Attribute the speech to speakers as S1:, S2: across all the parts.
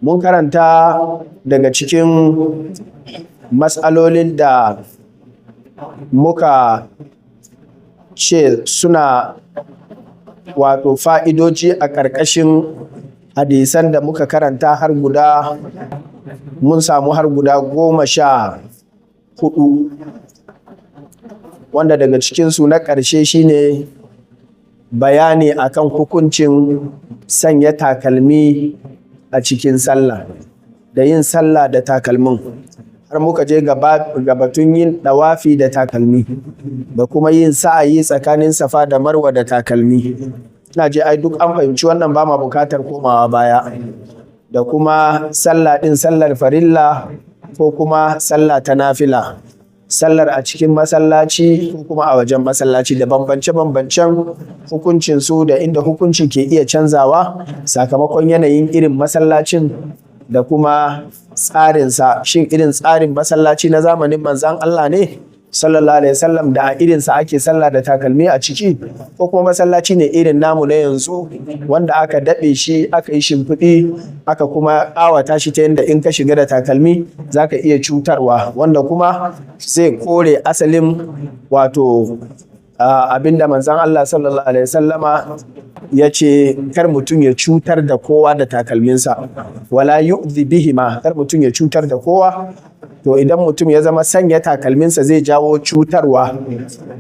S1: Mun karanta daga cikin matsalolin da muka ce suna wato fa'idoji a ƙarƙashin hadisan da muka karanta, har guda mun samu har guda 14, wanda daga cikinsu na ƙarshe shine bayani akan hukuncin sanya takalmi a cikin sallah da yin sallah da takalmin, har muka je ga batun yin ɗawafi da takalmi da kuma yin sa'ayi tsakanin Safa da Marwa da takalmi. Ina je ai duk an fahimci wannan, ba ma bukatar komawa baya. Da kuma sallah ɗin, sallar farilla ko kuma sallah ta nafila, sallar a cikin masallaci ko kuma a wajen masallaci, da bambance-bambancen hukuncin su da inda hukuncin ke iya canzawa sakamakon yanayin irin masallacin da kuma tsarinsa. Shin irin tsarin masallaci na zamanin Manzan Allah ne sallallahu alaihi wasallam da a irinsa ake sallah da takalmi a ciki, ko kuma masallaci ne irin namu na yanzu wanda aka daɓe shi, aka yi shimfiɗi, aka kuma ƙawata shi ta yadda in ka shiga da takalmi za ka iya cutarwa, wanda kuma zai kore asalin wato abinda Manzan Allah sallallahu alaihi wasallama ya ce kar mutum ya cutar da kowa da takalminsa, wala yu'dhi bihima, kar mutum ya cutar da kowa. To idan mutum ya zama sanya takalminsa zai jawo cutarwa,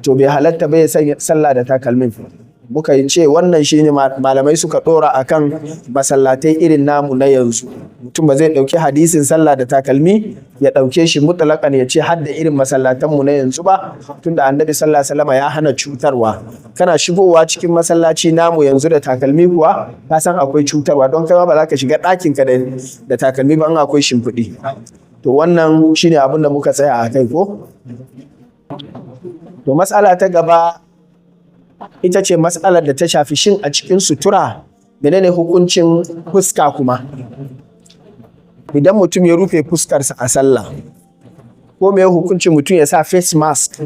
S1: to bai halatta ba ya sanya sallah da takalmin. Muka yi ce wannan shine malamai suka dora akan masallatai irin namu na yanzu. Mutum ba zai dauki hadisin sallah da takalmi ya dauke shi mutlaqan ya ce har da irin masallatanmu na yanzu ba, tunda Annabi sallallahu alaihi wasallam ya hana cutarwa. Kana shigowa cikin masallaci namu yanzu da takalmi kuwa, ka san akwai cutarwa, don kai ma ba za ka shiga ɗakin ka da takalmi ba in akwai shimfiɗi. To wannan shine abin da muka tsaya a kai ko. To matsala ta gaba ita ce matsalar da ta shafi shin a cikin sutura menene hukuncin fuska kuma? Idan mutum ya rufe fuskarsa a sallah, ko me hukuncin mutum ya sa face mask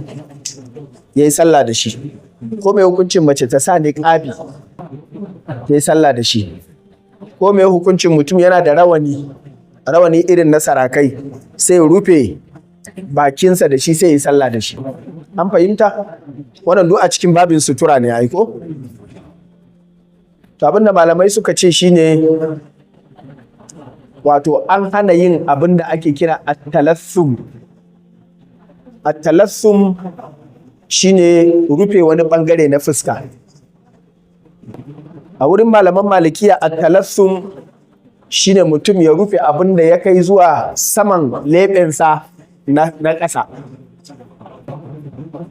S1: ya yi sallah da shi? Ko me hukuncin mace ta sa niƙabi ta yi sallah da shi? Ko me hukuncin mutum yana da rawani, rawani irin na sarakai, sai rufe bakinsa da shi, sai ya yi sallah da shi? An fahimta? Wannan duk a cikin babin sutura ne ai ko? To abin da malamai suka ce shine wato an hana yin abin da ake kira at-talassum. At-talassum shine rufe wani bangare na fuska. A wurin malaman Malikiya, at-talassum shine mutum ya rufe abin da ya kai zuwa saman leɓensa na ƙasa.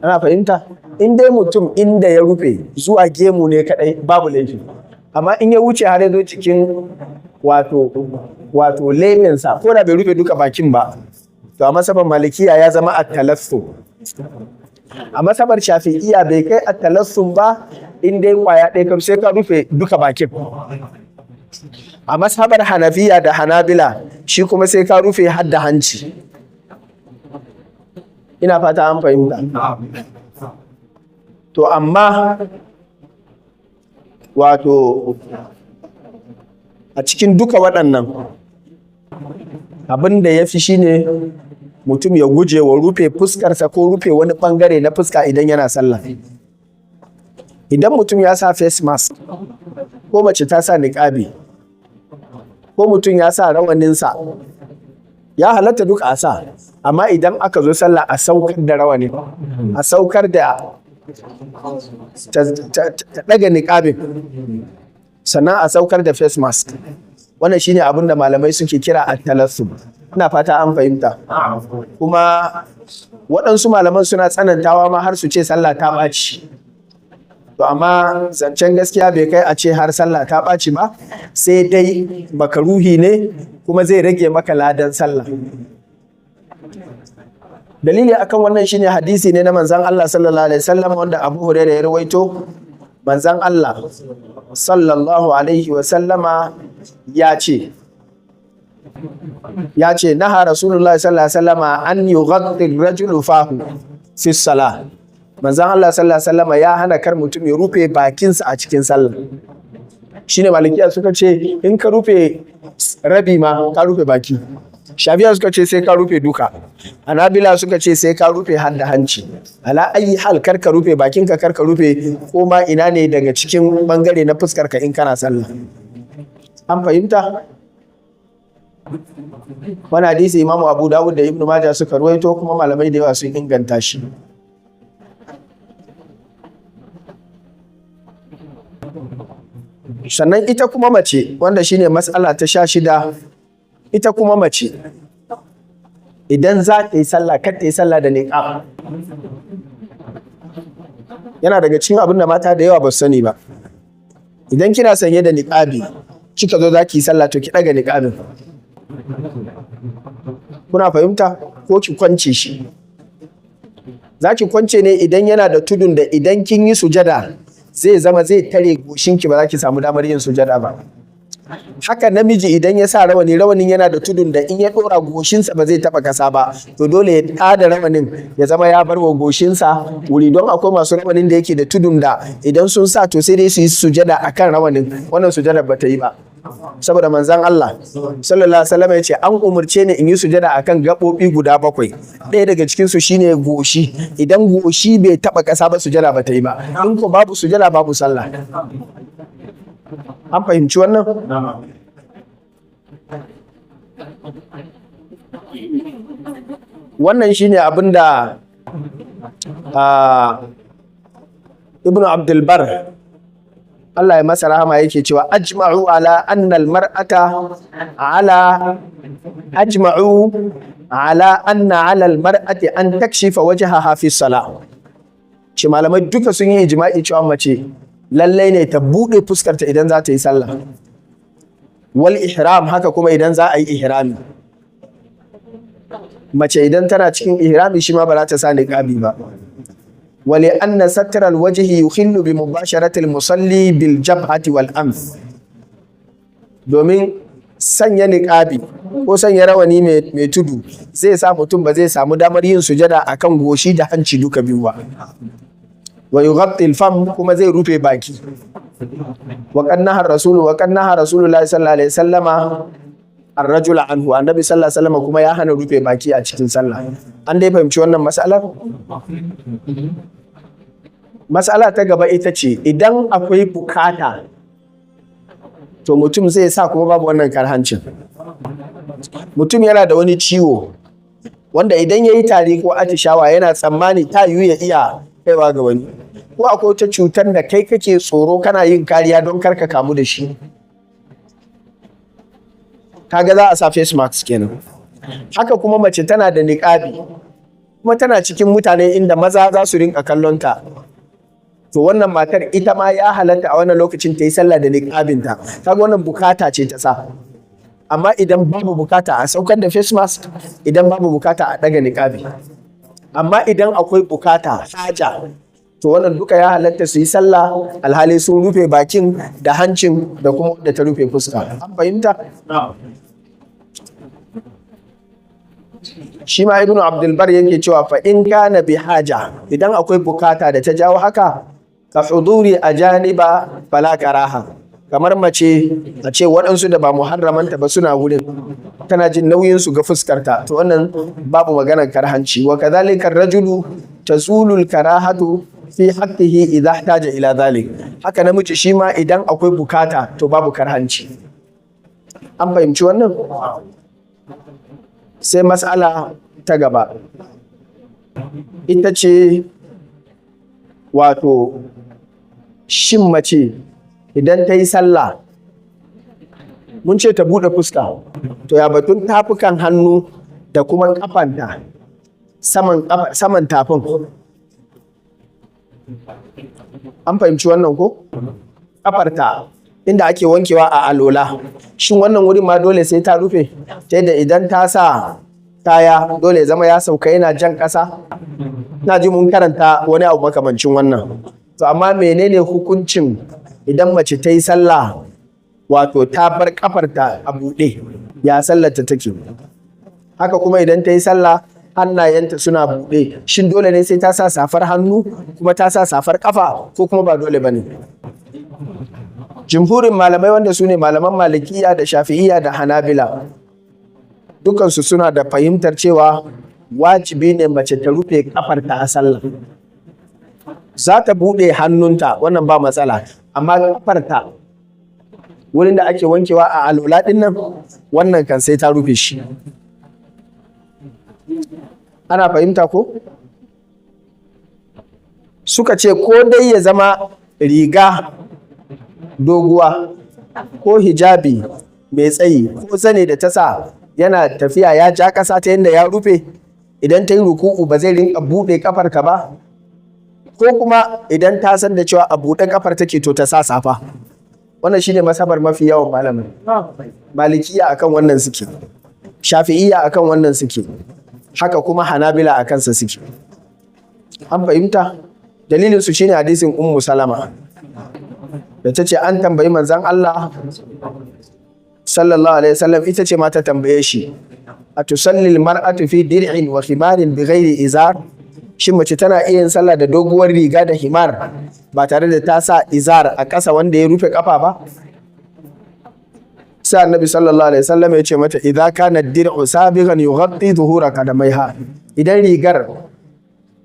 S1: Ana fahimta? In dai mutum inda ya rufe zuwa gemu ne kaɗai, babu laifi. Amma in ya wuce har ya zo cikin wato leɓensa, ko da bai rufe duka bakin ba, to a masabar Malikiya ya zama at-talassum. A masabar Shafi'iya bai kai at-talassum ba, in dai kwaya ɗaya kam sai ka rufe duka bakin. A masabar Hanafiya da Hanabila shi kuma sai ka rufe har da hanci. Ina fata an fahimta. To amma wato a cikin duka waɗannan, abin da ya fi shine mutum ya guje wa rufe fuskarsa ko rufe wani ɓangare na fuska idan yana sallah. Idan mutum ya sa face mask, ko mace ta sa niƙabi, ko mutum ya sa rawaninsa, ya halatta duka a sa. Amma idan aka zo sallah, a saukar da rawanin, a saukar da ta ɗaga niƙabin, sannan a saukar da face mask. Wannan shine abin da malamai suke kira at-talassum. Ina fata an fahimta. Kuma waɗansu malaman suna tsanantawa ma har su ce sallah ta ɓaci. To amma zancen gaskiya bai kai a ce har sallah ta ɓaci ba, sai dai makaruhi ne kuma zai rage maka ladan sallah. Dalili akan wannan shine hadisi ne na Manzon Allah sallallahu alaihi wasallam wanda Abu Hurairah ya rawaito. Manzon Allah sallallahu alaihi wasallama ya ce naha Rasulullah sallallahu alaihi wasallama an yughatti rajulu fahu fi salah. Manzon Allah sallallahu alaihi wasallama ya hana kar mutum ya rufe bakinsa a cikin sallah. Shine Malikiya suka ce in ka rufe rabi ma ka rufe baki. Shafiya suka ce sai ka rufe duka. Hanabila suka ce sai ka rufe har da hanci. Ala ayi hal, kar ka rufe bakinka, kar ka rufe ko ma ina ne daga cikin bangare na fuskar ka in kana sallah. An fahimta? Wani hadisi Imamu Abu Dawud da Ibnu Majah suka ruwaito, kuma malamai da yawa sun inganta shi. Sannan ita kuma mace, wanda shine matsala ta 16, ita kuma mace idan za ta yi sallah, kar ta yi sallah da niqab. Yana daga cikin abin da mata da yawa ba su sani ba. Idan kina sanye da niqabi kika zo za ki yi sallah, to ki ɗaga niqabin. Kuna fahimta? Ko ki kwance shi. Za ki kwance ne idan yana da tudun da idan kin yi sujada zai zama zai tare goshinki, ba za ki samu damar yin sujada ba. Haka namiji idan ya sa rawani, rawanin yana da tudun da in ya ɗora goshinsa ba zai taɓa kasa ba, to dole ya tada rawanin ya zama ya bar wa goshinsa wuri. Don akwai masu rawanin da yake da tudun da idan sun sa, to sai dai su yi sujada akan rawanin. Wannan sujada ba ta yi ba, saboda Manzon Allah sallallahu alaihi wasallam ya ce an umurce ni in yi sujada akan gaɓoɓi guda bakwai, ɗaya daga cikin su shine goshi. Idan goshi bai taɓa ƙasa ba, sujada ba ta yi ba. In ko babu sujada, babu sallah. An fahimci wannan? Wannan shine abin da Ibnu Abdulbar, Allah ya masa rahama, yake cewa ajma'u ala anna al-mar'ata ala ajma'u ala anna ala al-mar'ati an takshifa wajhaha fi salah. Ce malamai duka sun yi ijma'i cewa mace lallai ne ta buɗe fuskarta idan za ta yi sallah, wal ihram, haka kuma idan za a yi ihrami. Mace idan tana cikin ihrami, shi ma ba za ta sa niqabi ba. Wali anna satr al wajhi yukhillu bi mubasharati al musalli bil jabhati wal anf. Domin sanya niqabi ko sanya rawani mai tudu zai sa mutum ba zai samu damar yin sujada akan goshi da hanci duka biyu ba. Wa yughatti al fam, kuma zai rufe baki. Wa qad naha Rasulullahi sallallahu alaihi wasallama ar-rajula anhu. Annabi sallallahu alaihi wasallam kuma ya hana rufe baki a cikin sallah. An dai fahimci wannan mas'alar? Mas'ala ta gaba ita ce idan akwai bukata, to mutum zai sa, kuma babu wannan karhancin. Mutum yana da wani ciwo wanda idan ya yi tari ko atishawa, yana tsammani ta yiwu ya iya kaiwa ga wani, ko akwai wata cutar da kai kake tsoro, kana yin kariya don karka kamu da shi, kaga za a sa face mask kenan. Haka kuma mace tana da niƙabi kuma tana cikin mutane inda maza za su rinka kallon ta, to wannan matar ita ma ya halatta a wannan lokacin ta yi sallah da niƙabinta. Kaga wannan bukata ce ta sa. Amma idan babu bukata, a saukar da face mask. Idan babu bukata, a ɗaga niƙabi. Amma idan akwai bukata, haja, to wannan duka ya halatta su yi sallah alhali sun rufe bakin da hancin da kuma da ta rufe fuska. An fahimta? Shi ma Ibnu Abdulbar yake cewa fa in kana bi haja, idan akwai bukata da ta jawo haka, ka huduri ajaniba, fala karaha. Kamar mace a ce waɗansu da ba muharramanta ba suna wurin, tana jin nauyin su ga fuskarta, to wannan babu maganar karhanci. Wa kadhalika rajulu tazulu karahatu fi haqqihi idha ihtaja ila dhalik. Haka namiji shi ma idan akwai bukata, to babu karhanci. An fahimci wannan? Sai mas'ala ta gaba ita ce, wato shin mace idan ta yi sallah, mun ce ta buɗe fuska, to ya batun tafukan hannu da kuma kafanta, saman tafin? An fahimci wannan ko? Kafarta inda ake wankewa a alola, shin wannan wurin ma dole sai ta rufe, ta yadda idan ta sa kaya dole zama ya sauka yana jan ƙasa? Ina ji mun karanta wani abu makamancin wannan. To amma menene hukuncin idan mace ta yi sallah, wato ta bar kafarta a buɗe, ya sallarta take? Haka kuma idan ta yi sallah hannayenta suna buɗe, shin dole ne sai ta sa safar hannu kuma ta sa safar kafa, ko kuma ba dole ba ne? Jumhurin malamai, wanda su ne malaman Malikiya da Shafi'iya da Hanabila, dukansu suna da fahimtar cewa wajibi ne mace ta rufe kafarta a sallah. Za ta buɗe hannunta, wannan ba matsala, amma kafarta, wurin da ake wankewa a alola ɗin nan, wannan kan sai ta rufe shi. Ana fahimta ko? Suka ce ko dai ya zama riga doguwa ko hijabi mai tsayi ko zane da ta sa yana tafiya ya ja ƙasa ta yadda ya rufe, idan ta yi ruku'u ba zai rinka buɗe kafarka ba, ko kuma idan ta san da cewa a buɗe kafar take, to ta sa safa. Wannan shine mazhabar mafi yawan malamai. Malikiya akan wannan suke, Shafi'iyya akan wannan suke, haka kuma Hanabila akan sa suke. An fahimta? Dalilin su shine hadisin Ummu Salama da ta ce an tambayi manzon Allah sallallahu alaihi wasallam, ita ce ma ta tambaye shi: "أتصلي المرأة في درع وخمار بغير إزار?" Shin mace tana iya yin sallah da doguwar riga da himar ba tare da ta sa izar a ƙasa wanda ya rufe kafa ba? Sai Annabi sallallahu alaihi wasallam ya ce mata: "إذا كان الدرع سابغا يغطي ظهور قدميها." Idan rigar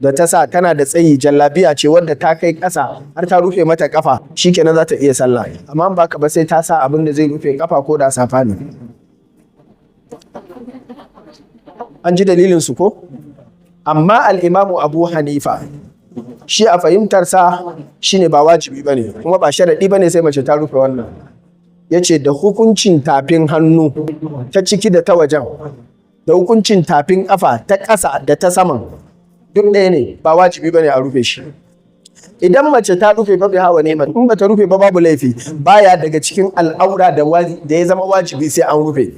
S1: da ta sa tana da tsayi, jallabiya ce wadda ta kai ƙasa har ta rufe mata kafa, shikenan, za ta iya sallah. Amma ba ka ba, sai ta sa abin da zai rufe kafa, ko da safa ne. An ji dalilin su ko? Amma Al'imamu Abu Hanifa, shi a fahimtarsa shine ba wajibi bane, kuma ba sharaɗi bane sai mace ta rufe wannan. Ya ce da hukuncin tafin hannu ta ciki da ta wajen da hukuncin tafin ƙafa ta ƙasa da ta saman duk ɗaya ne, ba wajibi bane a rufe shi. Idan mace ta rufe, فبها ونعمت. In bata rufe ba, babu laifi. Baya daga cikin al'aura da ya zama wajibi sai an rufe.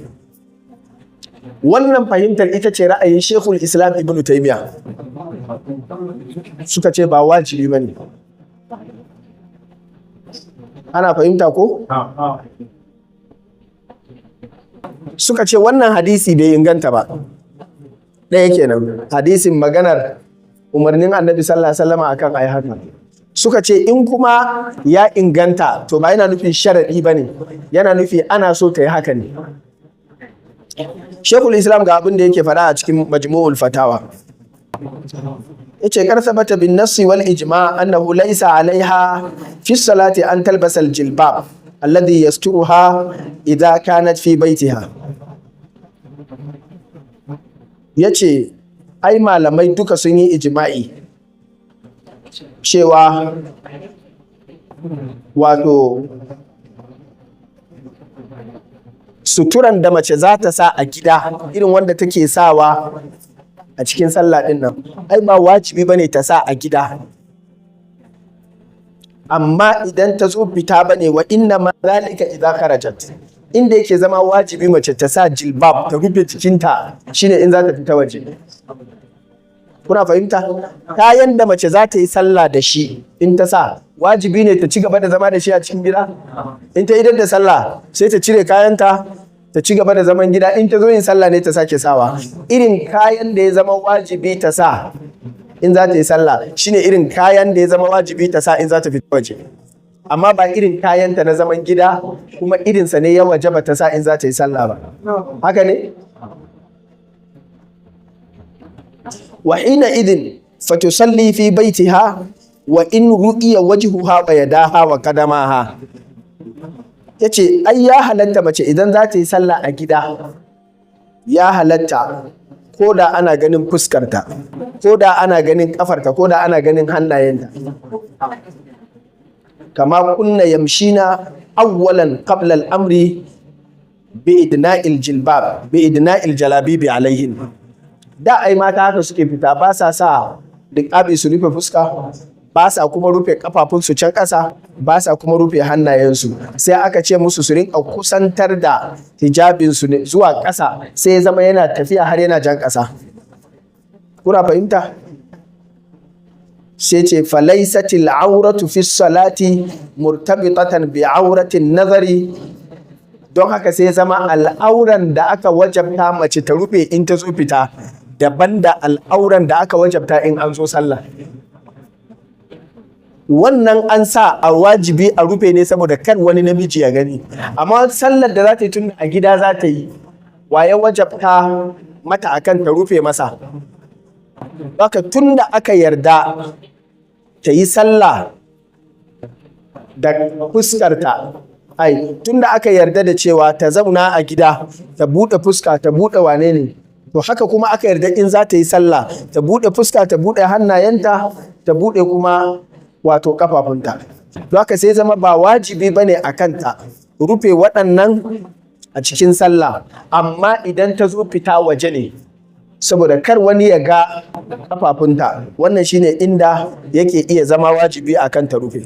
S1: Wannan fahimtar ita ce ra'ayin Shekul Islam Ibn Taymiya. Suka ce ba wajibi bane. Ana fahimta ko? Suka ce wannan hadisi bai inganta ba. Ɗaya kenan, hadisin maganar umarnin Annabi sallallahu alaihi wasallam akan ayi haka. Suka ce in kuma ya inganta, to ba yana nufin sharaɗi ba ne, yana nufi ana so ta yi haka ne. Shekul Islam ga abin da yake faɗa a cikin Majmu'ul Fatawa. Yace: "قد ثبت بالنص والإجماع أنه ليس عليها في الصلاة أن تلبس الجلباب الذي يسترها إذا كانت في بيتها." Yace ai malamai duka sun yi ijma'i cewa, wato suturan da mace za ta sa a gida, irin wanda take sawa a cikin sallah din nan, ai ba wajibi bane ta sa a gida, amma idan ta zo fita bane. وإنما ذلك إذا خرجت. Inda yake zama wajibi mace ta sa jilbab ta rufe jikinta shine in za ta fita waje. Kuna fahimta? Kayan da mace za ta yi sallah da shi, in ta sa, wajibi ne ta ci gaba da zama da shi a cikin gida? In ta idar da sallah, sai ta cire kayanta ta ci gaba da zaman gida. In ta zo yin sallah ne ta sake sawa. Irin kayan da ya zama wajibi ta sa in za ta yi sallah shine irin kayan da ya zama wajibi ta sa in za ta fita waje, amma ba irin kayanta na zaman gida kuma irinsa ne ya wajaba ta sa in za ta yi sallah ba. Haka ne? وحينئذ فتصلي في بيتها وإن رؤي وجهها ويداها وقدماها. Yace ai ya halatta mace idan za ta yi sallah a gida, ya halatta ko da ana ganin fuskarta, ko da ana ganin kafarta, ko da ana ganin hannayenta. كما كن يمشين أولا قبل الأمر بإدناء الجلباب بإدناء الجلابيب عليهن. Da ai mata haka suke fita, ba sa sa niƙabi su rufe fuska, ba sa kuma rufe kafafunsu can ƙasa, ba sa kuma rufe hannayensu. Sai aka ce musu su rinka kusantar da hijabinsu ne zuwa ƙasa, sai ya zama yana tafiya har yana jan ƙasa. Kuna fahimta? Sai ce: فليست العورة في الصلاة مرتبطة بعورة النظر. Don haka sai zama al'auran da aka wajabta mace ta rufe in ta zo fita daban da al'auran da aka wajabta in an zo sallah. Wannan an sa a wajibi a rufe ne saboda kar wani namiji ya gani. Amma sallar da za ta yi, tun a gida za ta yi, waye wajabta mata akan ta rufe masa? Haka tun da aka yarda ta yi sallah da fuskarta, ai tun da aka yarda da cewa ta zauna a gida ta buɗe fuska, ta buɗe wane ne, to haka kuma aka yarda in za ta yi sallah ta buɗe fuska, ta buɗe hannayenta, ta buɗe kuma wato kafafunta. Don haka sai zama ba wajibi bane a kanta rufe waɗannan a cikin sallah, amma idan ta zo fita waje ne, saboda kar wani ya ga kafafunta, wannan shine inda yake iya zama wajibi a kan ta rufe.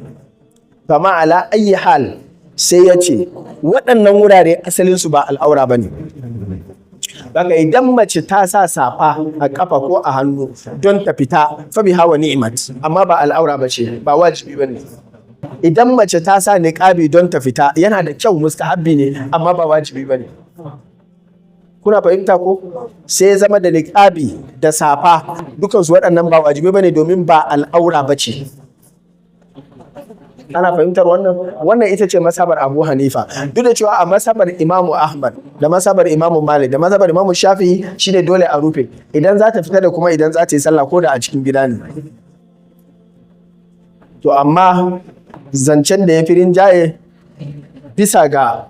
S1: Fama ala ayyi hal, sai ya ce waɗannan wurare asalinsu ba al'aura ba ne. Baka idan mace ta sa safa a kafa ko a hannu don ta fita, fa biha wa ni'mat, amma ba al'aura ba ce, ba wajibi ba ne. Idan mace ta sa niqabi don ta fita, yana da kyau, mustahabbi ne, amma ba wajibi ba ne. Kuna fahimta ko? Sai ya zama da niqabi da safa dukansu waɗannan ba wajibi ba ne, domin ba al'aura ba ce. Ana fahimtar wannan? Wannan ita ce masabar Abu Hanifa, duk da cewa a masabar Imamu Ahmad da masabar Imamu Malik da masabar Imamu Shafi'i shine dole a rufe idan za ta fita da kuma idan za ta yi sallah, ko da a cikin gida ne. To amma zancen da ya fi rinjaye bisa ga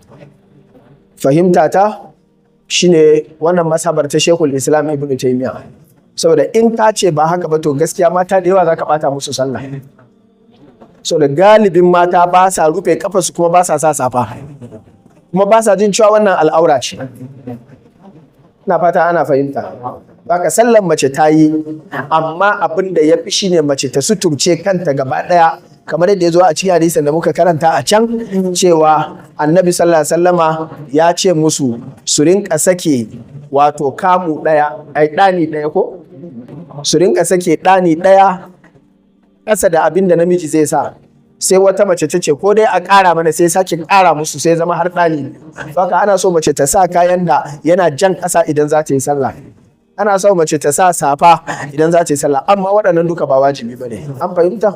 S1: fahimta ta shine wannan masabar ta Shekul Islam Ibn Taymiyyah, saboda in ka ce ba haka ba, to gaskiya mata da yawa za ka bata musu sallah, so da galibin mata ba sa rufe kafarsu, kuma ba sa sa safa, kuma ba sa jin cewa wannan al'aura ce. Ina fata ana fahimta. Baka sallan mace ta yi, amma abin da ya fi shine mace ta suturce kanta gaba ɗaya, kamar yadda ya zo a cikin hadisin da muka karanta a can, cewa Annabi sallallahu alaihi wasallama ya ce musu su rinka sake wato kamu ɗaya, ai ɗani ɗaya, ko su rinka sake ɗani ɗaya ƙasa da abin da namiji zai sa. Sai wata mace ta ce ko dai a ƙara mana, sai sake ƙara musu, sai zama har ɗani. Haka ana so mace ta sa kayan da yana jan ƙasa idan za ta yi sallah. Ana so mace ta sa safa idan za ta yi sallah, amma waɗannan duka ba wajibi ba ne. An fahimta?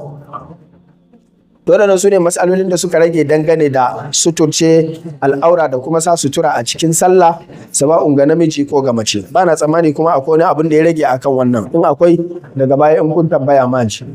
S1: Waɗannan su ne matsalolin da suka rage dangane da suturce al'aura da kuma sa sutura a cikin sallah, sawa'un ga namiji ko ga mace. Ba na tsammani kuma akwai wani abin da ya rage akan wannan. In akwai, daga baya in kun tambaya ma ji.